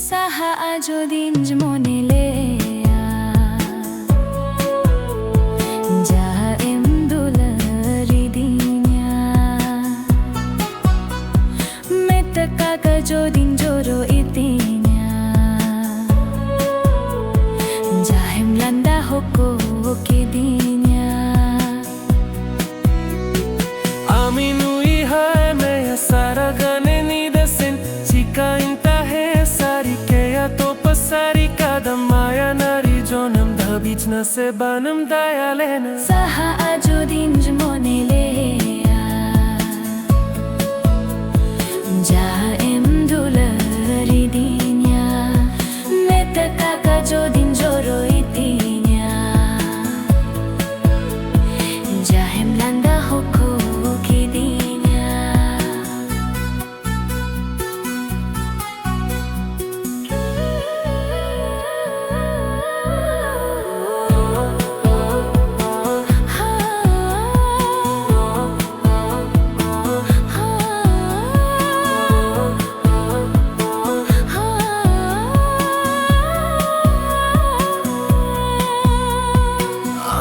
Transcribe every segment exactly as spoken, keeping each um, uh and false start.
ᱥᱟᱦᱟᱜᱼᱟ ᱡᱩᱫᱤᱧ ᱢᱚᱱᱮ ᱞᱮᱭᱟ, ᱡᱟᱦᱟᱸ ᱮᱢ ᱫᱩᱞᱟᱹᱲᱤᱫᱤᱧᱟ᱾ ᱢᱮᱛ ᱠᱟᱠᱟ ᱡᱩᱫᱤᱧ ᱡᱚᱨᱚ ᱤᱫᱤᱧᱟ, ᱡᱟᱦᱮᱢ ᱞᱟᱸᱫᱟ ᱦᱚᱠᱚ ᱠᱤᱫᱤᱧᱟ᱾ ᱟᱢᱤᱧ ᱩᱭᱦᱟᱹᱨ ᱢᱮᱭᱟ ᱥᱟᱨᱟ ᱜᱟᱱᱮ ᱧᱤᱫᱟᱹ ᱥᱮᱱ, ᱪᱤᱠᱟᱹᱧ ᱛᱟᱦᱮᱸ ᱥᱟᱹᱨᱤ ᱠᱮᱭᱟ ᱛᱚ ᱯᱟᱥᱟᱨᱤ ᱠᱟᱫᱟᱢ ᱢᱟᱭᱟ ᱱᱟᱹᱨᱤ ᱡᱚᱱᱚᱢ ᱫᱷᱟᱹᱵᱤᱡ ᱱᱟᱥᱮ ᱵᱟᱱᱟᱢ ᱫᱟᱭᱟ ᱞᱮᱱᱟ᱾ ᱥᱟᱦᱟᱜᱼᱟ ᱡᱩᱫᱤᱧ ᱢᱚᱱᱮ ᱞᱮᱭᱟ, ᱡᱟᱦᱟᱸ ᱮᱢ ᱫᱩᱞᱟᱹᱲᱤᱫᱤᱧᱟ᱾ ᱢᱮᱛ ᱠᱟᱠᱟ ᱡᱩᱫᱤᱧ ᱡᱚᱨᱚ ᱤᱫᱤᱧᱟ, ᱡᱟᱦᱮᱢ ᱞᱟᱸᱫᱟ ᱦᱚᱠᱚ ᱠᱤᱫᱤᱧᱟ᱾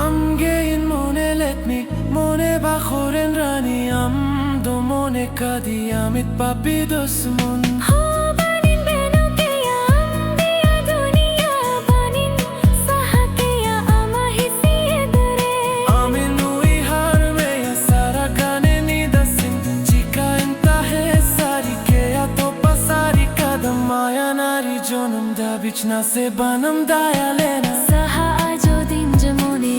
ᱟᱢᱜᱮᱧ ᱢᱚᱱᱮ ᱞᱮᱫ ᱢᱮ ᱢᱚᱱᱮ ᱵᱟᱠᱷᱳᱞ ᱨᱮᱱ ᱨᱟᱱᱤ, ᱟᱢ ᱫᱚ ᱢᱚᱱᱮ ᱠᱟᱫᱤᱭᱟ ᱢᱤᱫ ᱯᱟᱯᱤ ᱫᱩᱥᱢᱚᱱ᱾ ᱦᱚᱸ ᱵᱟᱹᱱᱤᱧ ᱵᱮᱱᱟᱣ ᱠᱮᱭᱟ ᱟᱢ ᱫᱤᱭᱟ ᱫᱩᱱᱤᱭᱟ, ᱵᱟᱹᱱᱤᱧ ᱥᱟᱦᱟ ᱠᱮᱭᱟ ᱟᱢᱟᱜ ᱦᱤᱥᱤᱭᱟᱹᱛ ᱨᱮ᱾ ᱟᱢᱤᱧ ᱩᱭᱦᱟᱹᱨ ᱢᱮᱭᱟ ᱥᱟᱨᱟ ᱜᱟᱱᱮ ᱧᱤᱫᱟᱹ ᱥᱤᱧ, ᱪᱤᱠᱟᱹᱧ ᱛᱟᱦᱮᱸ ᱥᱟᱹᱨᱤ ᱠᱮᱭᱟ ᱛᱚ ᱯᱟᱥᱟᱨᱤ ᱠᱟᱫᱟᱢ ᱢᱟᱭᱟ ᱱᱟᱹᱨᱤ ᱡᱚᱱᱚᱢ ᱫᱷᱟᱹᱵᱤᱡ ᱱᱟᱥᱮ ᱵᱟᱱᱟᱢ ᱫᱟᱭᱟ ᱞᱮᱱᱟ᱾ ᱥᱟᱦᱟᱜᱼᱟ ᱡᱩᱫᱤᱧ ᱢᱚᱱᱮ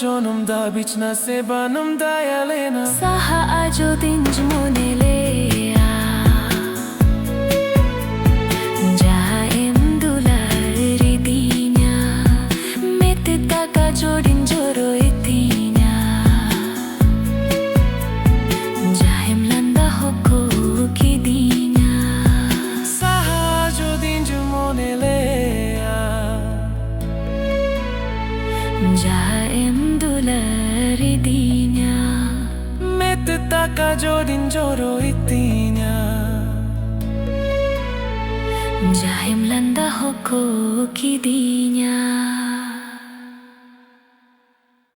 ᱡᱚᱱᱚᱢ ᱫᱷᱟᱹᱵᱤᱡ ᱱᱟᱥᱮ ᱵᱟᱱᱟᱢ ᱫᱟᱭᱟ ᱞᱮᱱᱟ᱾ ᱥᱟᱦᱟ ᱟᱡᱚ ᱫᱤᱱ ᱢᱚᱱᱮ ᱞᱮᱭᱟ, ᱡᱟᱦᱟᱸ ᱮᱢ ᱫᱩᱞᱟᱹᱲ ᱤᱫᱤᱧᱟ, ᱢᱮᱫ ᱛᱟᱠᱟ ᱡᱚᱰᱤᱧ ᱡᱚᱨᱚᱭ ᱛᱤᱧᱟ, ᱡᱟᱦᱟᱸᱭᱮᱢ ᱞᱟᱸᱫᱟ ᱦᱚᱠᱚ ᱠᱤᱫᱤᱧᱟ᱾ ᱥᱟᱦᱟ ᱡᱩᱫᱤᱧ ᱢᱚᱱᱮ ᱞᱮᱭᱟ, ᱡᱟᱦᱟᱸᱭᱮᱢ ᱫᱩᱞᱟᱹᱲ ᱤᱫᱤᱧᱟ, ᱢᱮᱫ ᱛᱟᱠᱟ ᱡᱚᱰᱤᱧ ᱡᱚᱨᱚᱭ ᱛᱤᱧᱟ, ᱡᱟᱦᱟᱸᱭᱮᱢ ᱞᱟᱸᱫᱟ ᱦᱚᱠᱚ ᱠᱤᱫᱤᱧᱟ᱾